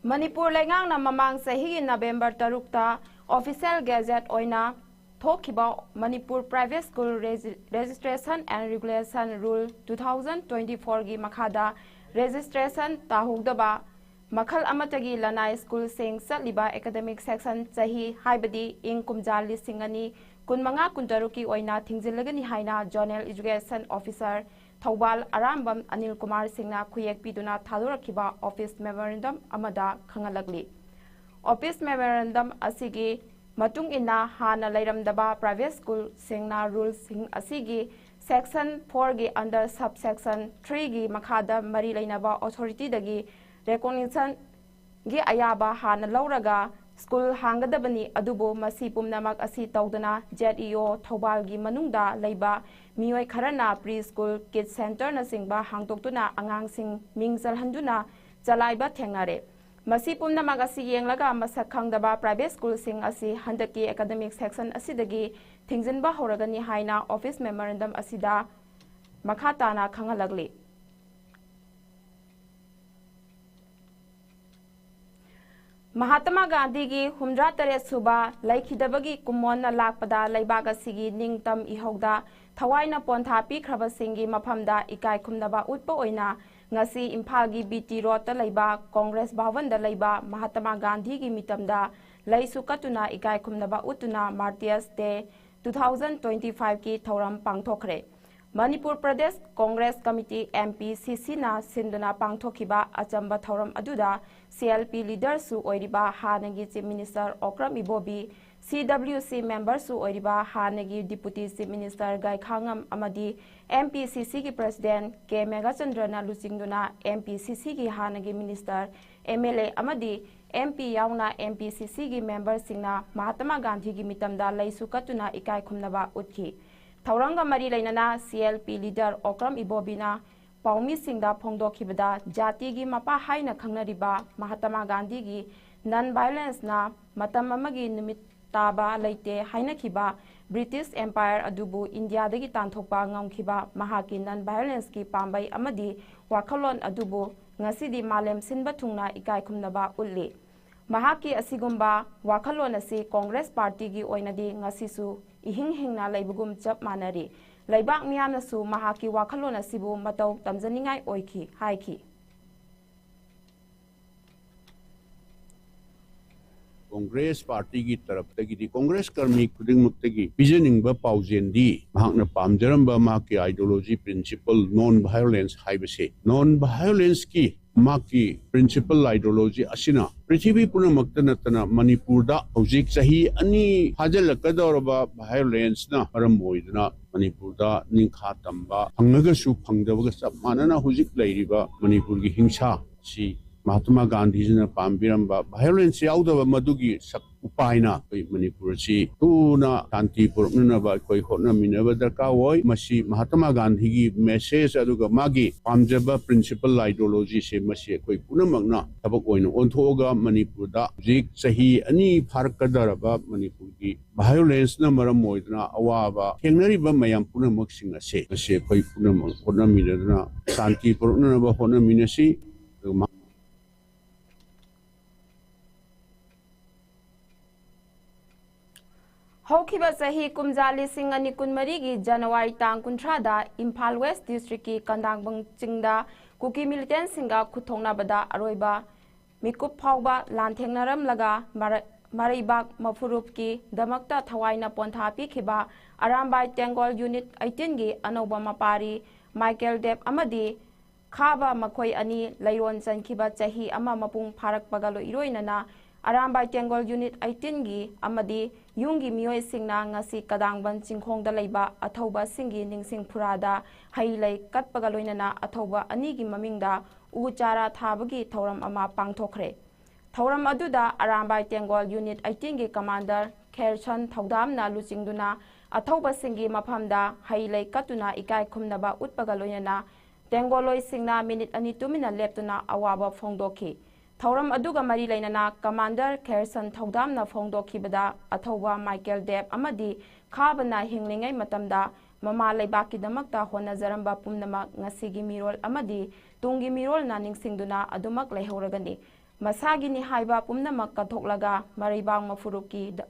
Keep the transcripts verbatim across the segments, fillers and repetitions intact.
ꯃꯅꯤꯄꯨꯔ ꯂꯩꯉꯥꯛꯅ ꯃꯃꯥꯡ ꯆꯍꯤꯒꯤ ꯅꯕꯦꯝꯕꯔ ꯇꯔꯨꯛꯇ official gazette ꯑꯣꯏꯅ ꯊꯣꯛꯈꯤꯕ Manipur Private School Regi-, Registration and Regulation Rule two thousand twenty-four ꯒꯤ ꯃꯈꯥꯗ registration ꯇꯥꯍꯧꯗꯕ ꯃꯈꯜ ꯑꯃꯠꯇꯒꯤ ꯂꯅꯥꯏ ꯁ꯭ꯀꯨꯜꯁꯤꯡ ꯆꯠꯂꯤꯕ academic session ꯆꯍꯤ, ꯍꯥꯏꯕꯗꯤ ꯏꯪ ꯀꯨꯝꯖꯥ ꯂꯤꯁꯤꯡ ꯑꯅꯤ ꯀꯨꯟꯃꯉꯥ ꯀꯨꯟꯇꯔꯨꯛꯀꯤ ꯑꯣꯏꯅ ꯊꯤꯡꯖꯤꯜꯂꯒꯅꯤ ꯍꯥꯏꯅ Zonal Education Officer Thoubal Arambam Anil Kumar ꯁꯤꯡꯅ ꯈꯨꯌꯦꯛ ꯄꯤꯗꯨꯅ ꯊꯥꯗꯣꯔꯛꯈꯤꯕ office memorandum ꯑꯃꯗ ꯈꯪꯍꯜꯂꯛꯂꯤ꯫ Office memorandum ꯑꯁꯤꯒꯤ ꯃꯇꯨꯡ ꯏꯟꯅ, ꯍꯥꯟꯅ ꯂꯩꯔꯝꯗꯕ private ꯁ꯭ꯀꯨꯜꯁꯤꯡꯅ ꯔꯨꯜꯁꯤꯡ ꯑꯁꯤꯒꯤ section four ꯒꯤ under subsection three ꯒꯤ ꯃꯈꯥꯗ ꯃꯔꯤ ꯂꯩꯅꯕ authority ꯗꯒꯤ recognition ꯒꯤ ꯑꯌꯥꯕ ꯍꯥꯟꯅ ꯂꯧꯔꯒ ꯁ꯭ꯀꯨꯜ ꯍꯥꯡꯒꯗꯕꯅꯤ, ꯑꯗꯨꯕꯨ ꯃꯁꯤ ꯄꯨꯝꯅꯃꯛ ꯑꯁꯤ ꯇꯧꯗꯅ Z E O ꯊꯧꯕꯥꯜꯒꯤ ꯃꯅꯨꯡꯗ ꯂꯩꯕ ꯃꯤꯑꯣꯏ ꯈꯔꯅ pre school, kid centre ꯅꯆꯤꯡꯕ ꯍꯥꯡꯗꯣꯛꯇꯨꯅ ꯑꯉꯥꯡꯁꯤꯡ ꯃꯤꯡ ꯆꯜꯍꯟꯗꯨꯅ ꯆꯂꯥꯏꯕ ꯊꯦꯡꯅꯔꯦ꯫ ꯃꯁꯤ ꯄꯨꯝꯅꯃꯛ ꯑꯁꯤ ꯌꯦꯡꯂꯒ ꯃꯁꯛ ꯈꯪꯗꯕ private ꯁ꯭ꯀꯨꯜꯁꯤꯡ ꯑꯁꯤ ꯍꯟꯗꯛꯀꯤ academic session ꯑꯁꯤꯗꯒꯤ ꯊꯤꯡꯖꯤꯟꯕ ꯍꯧꯔꯒꯅꯤ ꯍꯥꯏꯅ office memorandum ꯑꯁꯤꯗ ꯃꯈꯥ ꯇꯥꯅ ꯈꯪꯍꯜꯂꯛꯂꯤ꯫ ꯃꯍꯥꯇꯃꯥ ꯒꯥꯟꯙꯤꯒꯤ ꯍꯨꯝꯗ꯭ꯔꯥ ꯇꯔꯦꯠ ꯁꯨꯕ ꯂꯩꯈꯤꯗꯕꯒꯤ ꯀꯨꯝꯑꯣꯟꯅ ꯂꯥꯛꯄꯗ ꯂꯩꯕꯥꯛ ꯑꯁꯤꯒꯤ ꯅꯤꯡꯇꯝ ꯏꯍꯧꯗ ꯊꯋꯥꯏꯅ ꯄꯣꯟꯊꯥ ꯄꯤꯈ꯭ꯔꯕꯁꯤꯡꯒꯤ ꯃꯐꯝꯗ ꯏꯀꯥꯏ ꯈꯨꯝꯅꯕ ꯎꯠꯄ ꯑꯣꯏꯅ ꯉꯁꯤ ꯏꯝꯐꯥꯜꯒꯤ B T Road ꯇ ꯂꯩꯕ Congress ꯚꯕꯟꯗ ꯂꯩꯕ ꯃꯍꯥꯇꯃꯥ ꯒꯥꯟꯙꯤꯒꯤ ꯃꯤꯇꯝꯗ ꯂꯩꯁꯨ ꯀꯠꯇꯨꯅ ꯏꯀꯥꯏ ꯈꯨꯝꯅꯕ ꯎꯠꯇꯨꯅ Martyrs Day two thousand twenty-five ꯀꯤ ꯊꯧꯔꯝ ꯄꯥꯡꯊꯣꯛꯈ꯭ꯔꯦ꯫ Manipur Pradesh Congress committee, M P C C ꯅ ꯁꯤꯟꯗꯨꯅ ꯄꯥꯡꯊꯣꯛꯈꯤꯕ ꯑꯆꯝꯕ ꯊꯧꯔꯝ ꯑꯗꯨꯗ C L P leader ꯁꯨ ꯑꯣꯏꯔꯤꯕ ꯍꯥꯟꯅꯒꯤ Chief Minister ꯑꯣꯀ꯭ꯔꯝ ꯏꯕꯣꯕꯤ, C W C member ꯁꯨ ꯑꯣꯏꯔꯤꯕ ꯍꯥꯟꯅꯒꯤ Deputy Chief Minister ꯒꯥꯏꯈꯥꯉꯝ ꯑꯃꯗꯤ M P C C ꯒꯤ President K ꯃꯦꯘꯆꯟꯗ꯭ꯔꯅ ꯂꯨꯆꯤꯡꯗꯨꯅ M P C C ꯒꯤ ꯍꯥꯟꯅꯒꯤ Minister, M L A ꯑꯃꯗꯤ M P ꯌꯥꯎꯅ M P C C ꯒꯤ member ꯁꯤꯡꯅ ꯃꯍꯥꯇꯃꯥ ꯒꯥꯟꯙꯤꯒꯤ ꯃꯤꯇꯝꯗ ꯂꯩꯁꯨ ꯀꯠꯇꯨꯅ ꯏꯀꯥꯏ ꯈꯨꯝꯅꯕ ꯎꯠꯈꯤ꯫ ꯊꯧꯔꯝꯒ ꯃꯔꯤ ꯂꯩꯅꯅ C L P leader Okram ꯏꯕꯣꯕꯤꯅ ꯄꯥꯎꯃꯤꯁꯤꯡꯗ ꯐꯣꯡꯗꯣꯛꯈꯤꯕꯗ, ꯖꯥꯇꯤꯒꯤ ꯃꯄꯥ ꯍꯥꯏꯅ ꯈꯪꯅꯔꯤꯕ ꯃꯍꯥꯇꯃꯥ ꯒꯥꯟꯙꯤꯒꯤ non violence ꯅ ꯃꯇꯝ ꯑꯃꯒꯤ ꯅꯨꯃꯤꯠ ꯇꯥꯕ ꯂꯩꯇꯦ ꯍꯥꯏꯅꯈꯤꯕ ꯕ꯭ꯔꯤꯇꯤꯁ ꯑꯦꯝꯄꯥꯌꯔ ꯑꯗꯨꯕꯨ ꯏꯟꯗꯤꯌꯥꯗꯒꯤ ꯇꯥꯟꯊꯣꯛꯄ ꯉꯝꯈꯤꯕ ꯃꯍꯥꯛꯀꯤ ꯅꯟ ꯚꯥꯏꯑꯣꯂꯦꯟꯁꯀꯤ ꯄꯥꯝꯕꯩ ꯑꯃꯗꯤ ꯋꯥꯈꯜꯂꯣꯟ ꯑꯗꯨꯕꯨ ꯉꯁꯤꯗꯤ ꯃꯥꯂꯦꯝ ꯁꯤꯟꯕ ꯊꯨꯡꯅ ꯏꯀꯥꯏ ꯈꯨꯝꯅꯕ ꯎꯠꯂꯤ꯫ ꯃꯍꯥꯛꯀꯤ ꯑꯁꯤꯒꯨꯝꯕ ꯋꯥꯈꯜꯂꯣꯟ ꯑꯁꯤ ꯀꯣꯡꯒ꯭ꯔꯦꯁ ꯄꯥꯔꯇꯤꯒꯤ ꯑꯣꯏꯅꯗꯤ ꯉꯁꯤꯁꯨ ꯏꯍꯤꯡ ꯍꯤꯡꯅ ꯂꯩꯕꯒꯨꯝ ꯆꯞ ꯃꯥꯟꯅꯔꯤ꯫ ꯂꯩꯕꯥꯛ ꯃꯤꯌꯥꯝꯅꯁꯨ ꯃꯍꯥꯛꯀꯤ ꯋꯥꯈꯜꯂꯣꯟ ꯑꯁꯤꯕꯨ ꯃꯇꯧ ꯇꯝꯖꯅꯤꯡꯉꯥꯏ ꯑꯣꯏꯈꯤ ꯍꯥꯏꯈꯤ꯫ ꯀꯣꯡꯒ꯭ꯔꯦꯁ ꯄꯥꯔꯇꯤꯒꯤ ꯇꯔꯞꯇꯒꯤꯗꯤ ꯀꯣꯡꯒ꯭ꯔꯦꯁ ꯀꯔꯃꯤ ꯈꯨꯗꯤꯡꯃꯛꯇꯒꯤ ꯄꯤꯖꯅꯤꯡꯕ ꯄꯥꯎꯖꯦꯜꯗꯤ ꯃꯍꯥꯛꯅ ꯄꯥꯝꯖꯔꯝꯕ ꯃꯍꯥꯛꯀꯤ ideology principle non violence ꯍꯥꯏꯕꯁꯦ꯫ Non violence ꯀꯤ ꯃꯍꯥꯛꯀꯤ principle ideology ꯑꯁꯤꯅ ꯄ꯭ꯔꯤꯊꯤꯕꯤ ꯄꯨꯝꯅꯃꯛꯇ ꯅꯠꯇꯅ ꯃꯅꯤꯄꯨꯔꯗ ꯍꯧꯖꯤꯛ ꯆꯍꯤ ꯑꯅꯤ ꯐꯥꯖꯤꯜꯂꯛꯀꯗꯧꯔꯕ violence ꯅ ꯃꯔꯝ ꯑꯣꯏꯗꯨꯅ ꯃꯅꯤꯄꯨꯔꯗ ꯅꯤꯡꯈꯥ ꯇꯝꯕ ꯐꯪꯉꯒꯁꯨ ꯐꯪꯗꯕꯒ ꯆꯞ ꯃꯥꯟꯅꯅ ꯍꯧꯖꯤꯛ ꯂꯩꯔꯤꯕ ꯃꯅꯤꯄꯨꯔꯒꯤ ꯍꯤꯡꯁꯥ ꯑꯁꯤ ꯃꯍꯥꯇꯃꯥ ꯒꯥꯟꯙꯤꯖꯤꯅ ꯄꯥꯝꯕꯤꯔꯝꯕ violence ꯌꯥꯎꯗꯕ ꯃꯗꯨꯒꯤ ꯁꯛ ꯎꯄꯥꯏꯅ ꯑꯩꯈꯣꯏ ꯃꯅꯤꯄꯨꯔ ꯑꯁꯤ ꯊꯨꯅ ꯁꯥꯟꯇꯤ ꯄꯨꯔꯛꯅꯅꯕ ꯑꯩꯈꯣꯏ ꯍꯣꯠꯅꯃꯤꯟꯅꯕ ꯗꯔꯀꯥꯔ ꯑꯣꯏ꯫ ꯃꯁꯤ ꯃꯍꯥꯇꯃꯥ ꯒꯥꯟꯙꯤꯒꯤ message ꯑꯗꯨꯒ ꯃꯥꯒꯤ ꯄꯥꯝꯖꯕ principle ideology ꯁꯦ ꯃꯁꯤ ꯑꯩꯈꯣꯏ ꯄꯨꯝꯅꯃꯛꯅ ꯊꯕꯛ ꯑꯣꯏꯅ ꯑꯣꯟꯊꯣꯛꯑꯒ ꯃꯅꯤꯄꯨꯔꯗ ꯍꯧꯖꯤꯛ ꯆꯍꯤ ꯑꯅꯤ ꯐꯥꯔꯛꯀꯗꯧꯔꯕ ꯃꯅꯤꯄꯨꯔꯒꯤ violence ꯅ ꯃꯔꯝ ꯑꯣꯏꯗꯨꯅ ꯑꯋꯥꯕ ꯊꯦꯡꯅꯔꯤꯕ ꯃꯌꯥꯝ ꯄꯨꯝꯅꯃꯛꯁꯤꯡ ꯑꯁꯦ ꯃꯁꯤ ꯑꯩꯈꯣꯏ ꯄꯨꯝꯅꯃꯛ ꯍꯣꯠꯅꯃꯤꯟꯅꯗꯨꯅ ꯁꯥꯟꯇꯤ ꯄꯨꯔꯛꯅꯅꯕ ꯍꯣꯠꯅꯃꯤꯟꯅꯁꯤ꯫ ꯑꯗꯨꯒ ꯃꯍꯥꯛ ꯍꯧꯈꯤꯕ ꯆꯍꯤ ꯀꯨꯝꯖꯥ ꯂꯤꯁꯤꯡ ꯑꯅꯤ ꯀꯨꯟꯃꯔꯤꯒꯤ ꯖꯅꯋꯥꯔꯤ ꯇꯥꯡ ꯀꯨꯟꯊ꯭ꯔꯥꯗ ꯏꯝꯐꯥꯜ ꯋꯦꯁ ꯗꯤꯁꯇ꯭ꯔꯤꯛꯀꯤ ꯀꯟꯗꯥꯡꯕꯪ ꯆꯤꯡꯗ ꯀꯨꯀꯤ ꯃꯤꯂꯤꯇꯦꯟꯁꯤꯡꯒ ꯈꯨꯠꯊꯣꯛꯅꯕꯗ ꯑꯔꯣꯏꯕ ꯃꯤꯀꯨꯞ ꯐꯥꯎꯕ ꯂꯥꯟꯊꯦꯡꯅꯔꯝꯂꯒ ꯃꯔ-, ꯃꯔꯩꯕꯥꯛ ꯃꯐꯨꯔꯨꯞꯀꯤꯗꯃꯛꯇ ꯊꯋꯥꯏꯅ ꯄꯣꯟꯊꯥ ꯄꯤꯈꯤꯕ ꯑꯔꯥꯝꯕꯥꯏ ꯇꯦꯡꯒꯣꯜ ꯌꯨꯅꯤꯠ ꯑꯩꯠꯇꯤꯟꯒꯤ ꯑꯅꯧꯕ ꯃꯄꯥꯔꯤ ꯃꯥꯏꯀꯦꯜ ꯗꯦꯕ ꯑꯃꯗꯤ ꯈꯥꯕ ꯃꯈꯣꯏ ꯑꯅꯤ ꯂꯩꯔꯣꯟ ꯆꯟꯈꯤꯕ ꯆꯍꯤ ꯑꯃ ꯃꯄꯨꯡ ꯐꯥꯔꯛꯄꯒ ꯂꯣꯏ-, ꯏꯔꯣꯏꯅꯅ ꯑꯔꯥꯝꯕꯥꯏ ꯇꯦꯡꯒꯣꯜ ꯌꯨꯅꯤꯠ ꯑꯩꯠꯇꯤꯟꯒꯤ ꯑꯃꯗꯤ ꯌꯨꯝꯒꯤ ꯃꯤꯑꯣꯏꯁꯤꯡꯅ ꯉꯁꯤ ꯀꯗꯥꯡꯕꯟ ꯆꯤꯡꯈꯣꯡꯗ ꯂꯩꯕ ꯑꯊꯧꯕꯁꯤꯡꯒꯤ ꯅꯤꯡꯁꯤꯡ ꯐꯨꯔꯥꯗ ꯍꯩ ꯂꯩ ꯀꯠꯄꯒ ꯂꯣꯏꯅꯅ ꯑꯊꯧꯕ ꯑꯅꯤꯒꯤ ꯃꯃꯤꯡꯗ ꯎ ꯆꯥꯔꯥ ꯊꯥꯕꯒꯤ ꯊꯧꯔꯝ ꯑꯃ ꯄꯥꯡꯊꯣꯛꯈ꯭ꯔꯦ꯫ ꯊꯧꯔꯝ ꯑꯗꯨꯗ ꯑꯔꯥꯝꯕꯥꯏ ꯇꯦꯡꯒꯣꯜ ꯌꯨꯅꯤꯠ ꯑꯩꯠꯇꯤꯟꯒꯤ ꯀꯃꯥꯟꯗꯔ ꯈꯦꯔꯁꯟ ꯊꯧꯗꯥꯝꯅ ꯂꯨꯆꯤꯡꯗꯨꯅ ꯑꯊꯧꯕꯁꯤꯡꯒꯤ ꯃꯐꯝꯗ ꯍꯩ ꯂꯩ ꯀꯠꯇꯨꯅ ꯏꯀꯥꯏ ꯈꯨꯝꯅꯕ ꯎꯠꯄꯒ ꯂꯣꯏꯅꯅ ꯇꯦꯡꯒꯣꯜꯂꯣꯏꯁꯤꯡꯅ ꯃꯤꯅꯤꯠ ꯑꯅꯤ ꯇꯨꯃꯤꯟꯅ ꯂꯦꯞꯇꯨꯅ ꯑꯋꯥꯕ ꯐꯣꯡꯗꯣꯛꯈꯤ꯫ ꯊꯧꯔꯝ ꯑꯗꯨꯒ ꯃꯔꯤ ꯂꯩꯅꯅ ꯀꯃꯥꯟꯗꯔ ꯈꯦꯔꯁꯟ ꯊꯧꯗꯥꯝꯅ ꯐꯣꯡꯗꯣꯛꯈꯤꯕꯗ, ꯑꯊꯧꯕ ꯃꯥꯏꯀꯦꯜ ꯗꯦꯕ ꯑꯃꯗꯤ ꯈꯥꯕꯅ ꯍꯤꯡꯂꯤꯉꯩ ꯃꯇꯝꯗ ꯃꯃꯥ ꯂꯩꯕꯥꯛꯀꯤꯗꯃꯛꯇ ꯍꯣꯠꯅꯖꯔꯝꯕ ꯄꯨꯝꯅꯃꯛ ꯉꯁꯤꯒꯤ ꯃꯤꯔꯣꯜ ꯑꯃꯗꯤ ꯇꯨꯡꯒꯤ ꯃꯤꯔꯣꯜꯅ ꯅꯤꯡꯁꯤꯡꯗꯨꯅ ꯑꯗꯨꯃꯛ ꯂꯩꯍꯧꯔꯒꯅꯤ꯫ ꯃꯁꯥꯒꯤꯅꯤ ꯍꯥꯏꯕ ꯄꯨꯝꯅꯃꯛ ꯀꯠꯊꯣꯛꯂꯒ ꯃꯔꯩꯕꯥꯛ ꯃꯐꯨꯔꯨꯞꯀꯤ ꯗ-,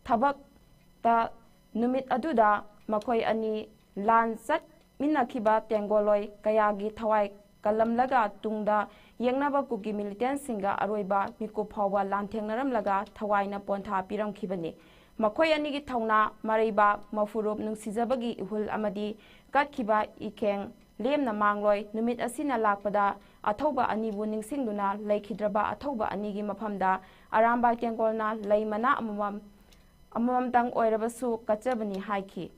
ꯊꯕꯛꯇ ꯅꯨꯃꯤꯠ ꯑꯗꯨꯗ ꯃꯈꯣꯏ ꯑꯅꯤ ꯂꯥꯟ ꯆꯠꯃꯤꯟꯅꯈꯤꯕ ꯇꯦꯡꯒꯣꯂꯣꯏ ꯀꯌꯥꯒꯤ ꯊꯋꯥꯏ ꯀꯜꯂꯝꯂꯒ ꯇꯨꯡꯗ ꯌꯦꯡꯅꯕ ꯀꯨꯀꯤ ꯃꯤꯂꯤꯇꯦꯟꯁꯤꯡꯒ ꯑꯔꯣꯏꯕ ꯃꯤꯀꯨꯞ ꯐꯥꯎꯕ ꯂꯥꯟꯊꯦꯡꯅꯔꯝꯂꯒ ꯊꯋꯥꯏꯅ ꯄꯣꯟꯊꯥ ꯄꯤꯔꯝꯈꯤꯕꯅꯤ꯫ ꯃꯈꯣꯏ ꯑꯅꯤꯒꯤ ꯊꯧꯅꯥ, ꯃꯔꯩꯕꯥꯛ, ꯃꯐꯨꯔꯨꯞ, ꯅꯨꯡꯁꯤꯖꯕꯒꯤ ꯏꯍꯨꯜ ꯑꯃꯗꯤ ꯀꯠꯈꯤꯕ ꯏꯈꯦꯡ ꯂꯦꯝꯅ ꯃꯥꯡꯂꯣꯏ꯫ ꯅꯨꯃꯤꯠ ꯑꯁꯤꯅ ꯂꯥꯛꯄꯗ ꯑꯊꯧꯕ ꯑꯅꯤꯕꯨ ꯅꯤꯡꯁꯤꯡꯗꯨꯅ ꯂꯩꯈꯤꯗ꯭ꯔꯕ ꯑꯊꯧꯕ ꯑꯅꯤꯒꯤ ꯃꯐꯝꯗ ꯑꯔꯥꯝꯕꯥꯏ ꯇꯦꯡꯒꯣꯜꯅ ꯂꯩ ꯃꯅꯥ ꯑꯃꯃꯝ, ꯑꯃꯃꯝꯇꯪ ꯑꯣꯏꯔꯕꯁꯨ ꯀꯠꯆꯕꯅꯤ ꯍꯥꯏꯈꯤ꯫